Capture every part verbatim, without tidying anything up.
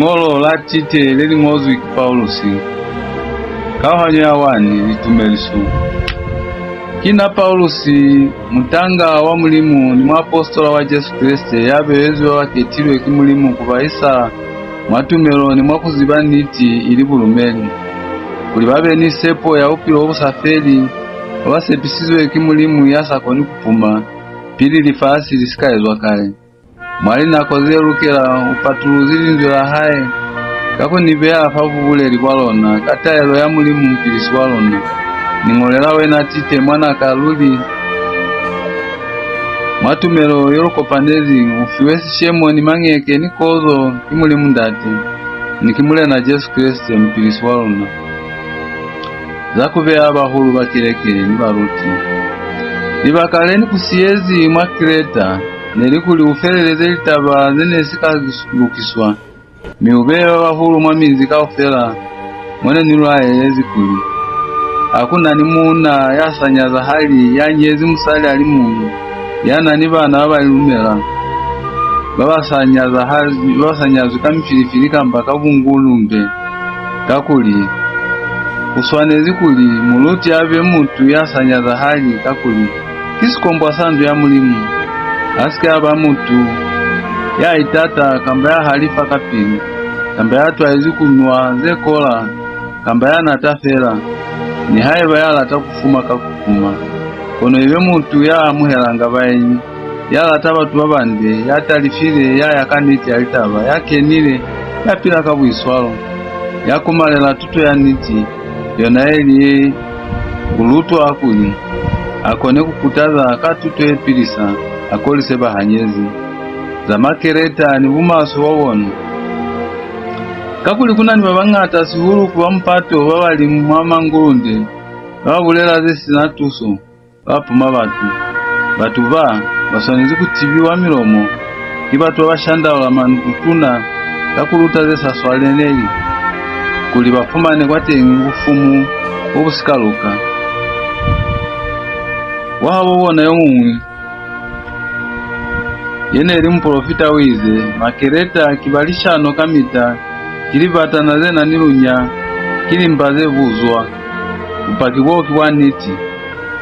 Liñolo la Tite le li ñozwi ki Paulusi. Kauhanyo ya one, litumeliso. Ki na Paulusi, mutanga wa Mulimu ni muapositola wa Jesu Kreste, ya beezwi ba ba ketilwe ki Mulimu ku ba isa mwa tumelo ni mwa ku ziba niti, ili bulumeli, kuli ba be ni sepo ya bupilo bo bu sa feli, ba ba sepisizwe ki Mulimu ya sa koni ku puma, pili lifasi li si ka ezwa kale. Mwa linako ze lukela, u patuluzi linzwi la hae ka ku ni beya fa bubuleli bwa lona, ka taelo ya Mulimu Mupilisi wa lona. Ni ñolela wena Tite, mwanaka luli, mwa tumelo ye lu kopanezi, u fiwe sishemo ni mañeke ni kozo ki Mulimu Ndate, ni ki Mulena Jesu Kreste, Mupilisi wa luna. Za ku beya bahulu ba keleke ni baluti. Libaka le ni ku siyezi mwa Kreta ne li kuli u feleleze litaba ze ne si ka lukiswa, mi u beye ba bahulu mwa minzi kaufela mo ne ni lu laelezi kuli, ha ku na ni muuna ya sa nyazahali ya nyezi musali a li muñwi ya na ni bana ba ba ilumela, ba ba sa nyazahali, ba ba sa nyazwi ka mifilifili kamba ka bungulumbe. Kakuli ku swanezi kuli muluti a be mutu ya sa nyazahali, kakuli ki sikombwa sa ndu ya Mulimu. A si ke a ba mutu ya itata kamba ya halifa kapili, kamba ya twaezi ku nwa ze kola, kamba ya nata fela, nihaiba ya lata ku fuma ka ku fuma. Kono ibe mutu ya amuhelanga baenyi, ya lata batu ba bande, ya talifile, ya ya ka niti ya litaba, ya kenile, ya pila ka buiswalo, ya kumalela tuto ya niti, yona ye li ye u lutwa kuli a kone ku kutaza ka tuto ye pilisa, a kolise bahanyezi. Za Makereta ni bumaswe bwa bona. Kakuli ku na ni ba bañata sihulu ku ba mupato ba ba li mwa mangulunde, ba ba bulela ze si na tuso, ba puma batu. Batu ba, ba swanezi ku tibiwa milomo ki batu ba ba shandaula mandutuna ka ku luta ze sa swaneli, kuli ba fumane kwateñi bufumu bo bu si ka luka. Wa habo bona yo muñwi, ye ne li mupolofita, u ize, Makereta ki ba lishano kamita, ki libatana ze na ni lunya, ki limba ze buzwa. Bupaki bo ki bwa niti.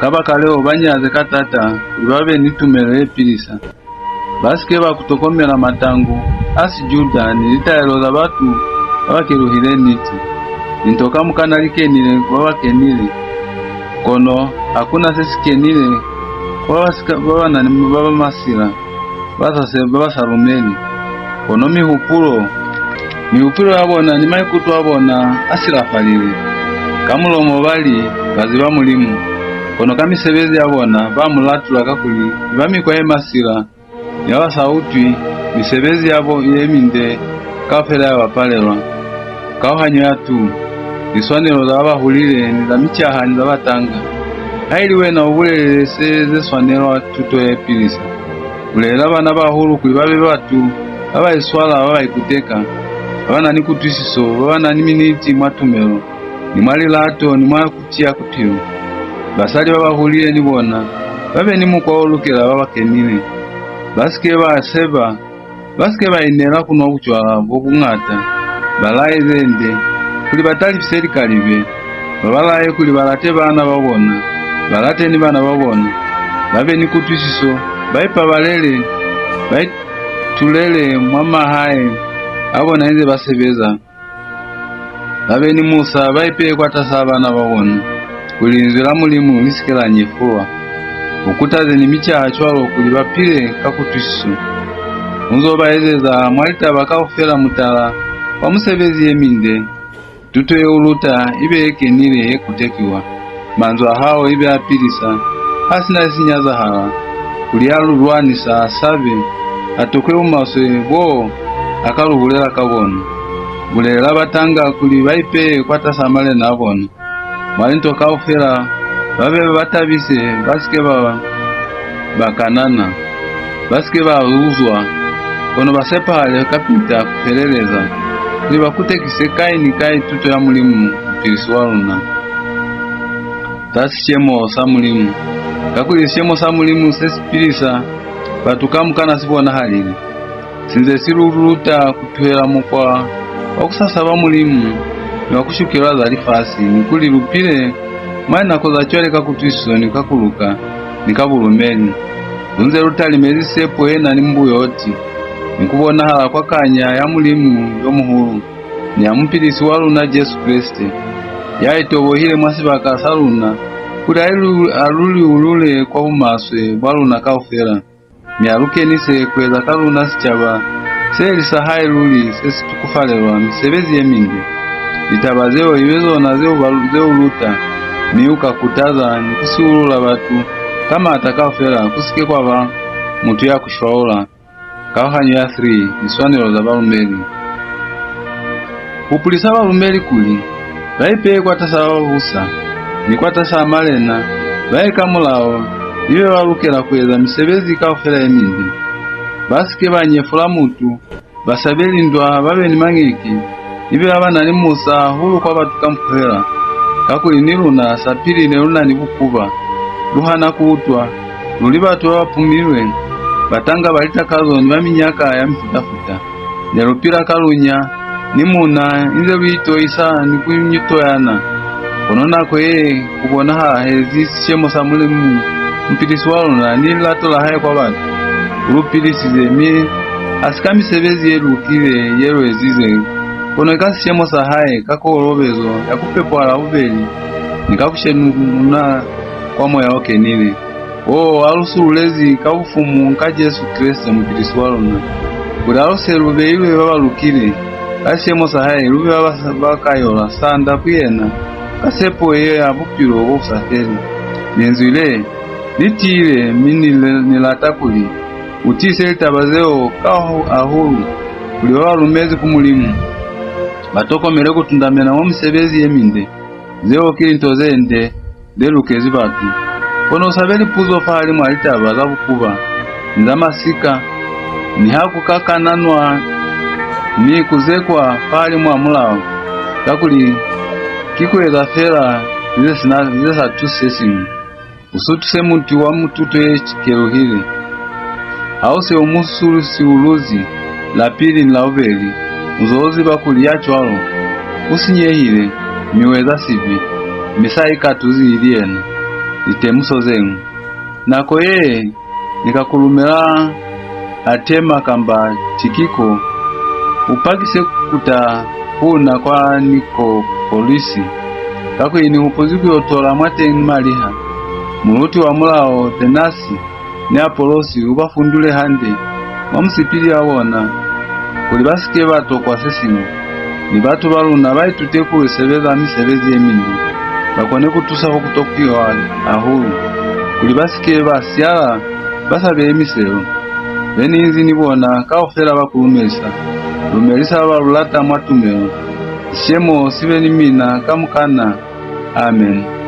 Kabakaleo, ba nyaze ka taata kuli ba be ni tumelo ye pilisa. Ba si ke ba ku tokomela matangu a Sijuda ni litaelo za batu ba ba keluhile niti. Linto kamukana li kenile ku ba ba kenile, kono ha ku na se si kenile ku ba ba si ka, ba ba na ni ba ba masila, ba sa se, ba ba sa lumeli. Kono mihupulo, mihupulo ya bona ni maikuto a bona a silafalile. Ka mulomo ba li, ba ziba Mulimu, kono ka misebezi ya bona ba mu latula, kakuli ba mikwa ye masila, ya ba sa utwi, misebezi ya bo ye minde kaufela ya ba palelwa. Kauhanyo ya two, liswanelo za ba ba hulile ni za micaha ni za batanga. Haili wena u bulelele se ze swanelwa tuto ye pilisa. Bulelela bana bahulu kuli ba be batu ba ba iswala, ba ba ikuteka, ba ba na ni kutwisiso, ba ba na ni miniti mwa tumelo, ni mwa lilato, ni mwa ku tiya ku pilu. Basali ba ba hulile ni bona ba be ni mukwa o lukela ba ba kenile. Ba si ke ba seba, ba si ke ba inela ku nwa bucwala bo buñata. Ba laye ze nde, kuli ba talifise likalibe. Ba ba laye kuli ba late bana ba bona, ba late ni bana ba bona, ba be ni kutwisiso, ba ipabalele, ba itulele mwa mahae a bona inze ba sebeza. Ba be ni musa, ba ipeye kwatas'a bana ba bona, kuli linzwi la Mulimu li si ke la nyefulwa. U kutaze ni micaha cwalo kuli ba pile ka kutwisiso. U nzo ba ezeza mwa litaba kaufela mutala wa musebezi ye minde. Tuto ye u luta i be ye kenile, ye kutekiwa. Manzwi a hao i be a pilisa, a si na si nyazahala, kuli a lu lwanisa a sabe, a tokwe bumaswe bo a ka lu bulela ka bona. Bulelela batanga kuli ba ipeye kwatas'a malena a bona. Mwa linto kaufela, ba be ba tabise, ba si ke ba, ba kanana, ba si ke ba uzwa, kono ba sepahale kapita ku feleleza, kuli ba kutekise kai ni kai tuto ya Mulimu, Mupilisi wa luna. Za sishemo sa Mulimu. Kakuli sishemo sa Mulimu se si pilisa batu kamukana si bonahalile. Sinze si lu luta ku tuhela mukwa wa ku sa saba Mulimu ni wa ku shukelwa za lifasi, ni kuli lu pile mwa linako za cwale ka kutwisiso ni ka ku luka ni ka bulumeli. Lu nze lu talimezi sepo ye na ni mbuyoti ni ku bonahala kwa kanya ya Mulimu yo muhulu ni ya Mupilisi wa luna Jesu Kreste, ya itobohile mwa sibaka sa luna kuli a lu-, a lu liulule kwa bumaswe bwa luna kaufela, mi a lu kenise ku eza ka luna sicaba se li sa hae luli se si tukufalelwa misebezi ye minde. Litaba zeo ibe zona ze u ba, ze u luta, mi u ka kutaza ni ku siulula batu ka maata kaufela, ku si ke kwa ba mutu ya ku shwaula. Kauhanyo ya three, Liswanelo za balumeli. Hupulisa balumeli kuli ba ipeye kwatas'a ba ba busa ni kwatas'a malena ba ye ka mulao, ibe ba lukela ku eza misebezi kaufela ye minde. Ba si ke ba nyefula mutu, ba sabe lindwa, ba be ni mañeke, ibe ba ba na ni musa hahulu kwa batu kaufela, kakuli ni luna sapili ne lu na ni bukuba, lu hana ku utwa, lu li batu ba ba pumilwe, batanga ba litakazo ni ba minyaka ya mifuta-futa. Ne lu pila ka lunya ni muna, inze lu itoisa ni ku nyitoyana. Kono nako ye ku bonahala hezi sishemo sa Mulimu, Mupilisi wa luna, ni lilato la hae kwa batu. U lu pilisize, mi ha si ka misebezi ye lukile ye lu ezize, kono ki ka sishemo sa hae, ka kolobezo ya ku pepwa la bubeli, ni ka ku shenuna kwa Moya o Kenile, wo a lu sululezi ka bufumu ka Jesu Kreste, Mupilisi wa luna, kuli ha lu se lu beilwe ba ba lukile ka sishemo sa hae, lu be ba ba, ba ka yola sanda ku yena ka sepo ye ya bupilo bo bu sa feli. Linzwi le li tiile, mi ni, ni lata kuli u tiise litaba zeo ka hu-, hahulu, kuli ba ba lumezi ku Mulimu ba tokomele ku tundamena mwa misebezi ye minde. Zeo ki linto ze nde ze lukezi batu. Kono u sabe lipuzo fahalimu a litaba za bukuba ni za masika, niha ku ka kananwa ni ku zekwa fahalimu a mulao, kakuli ki ku eza fela ze sina, ze sa tusi se siñwi. U sutuse muti wa mututo ye cikeluhile. Ha u se u mu su-, siuluzi la pili ni la bubeli, u zo ziba kuli ya cwalo u sinyehile, mi u eza sibi, mi sa ikatuzi ili yena. Litemuso ze ñwi. Nako ye, ni ka ku lumela Artema kamba Tikiko, u pakise ku ta ku na kwa Nikopolisi, kakuli ni hupuzi ku yo tola mwateñi maliha. Muluti wa mulao, Denasi, ni Apolosi u ba fundule hande mwa musipili wa bona, kuli ba si ke ba tokwa se siñwi. Ni batu ba luna ba itute ku sebeza misebezi ye minde, ba kone ku tusa fo ku tokwiwa hahulu, kuli ba si ke ba siyala ba sa beyi miselo. Be ni inzi ni bona kaufela ba ku lumelisa. Lumelisa ba ba lu lata mwa tumelo. Sishemo si be ni mina kamukana. Amen.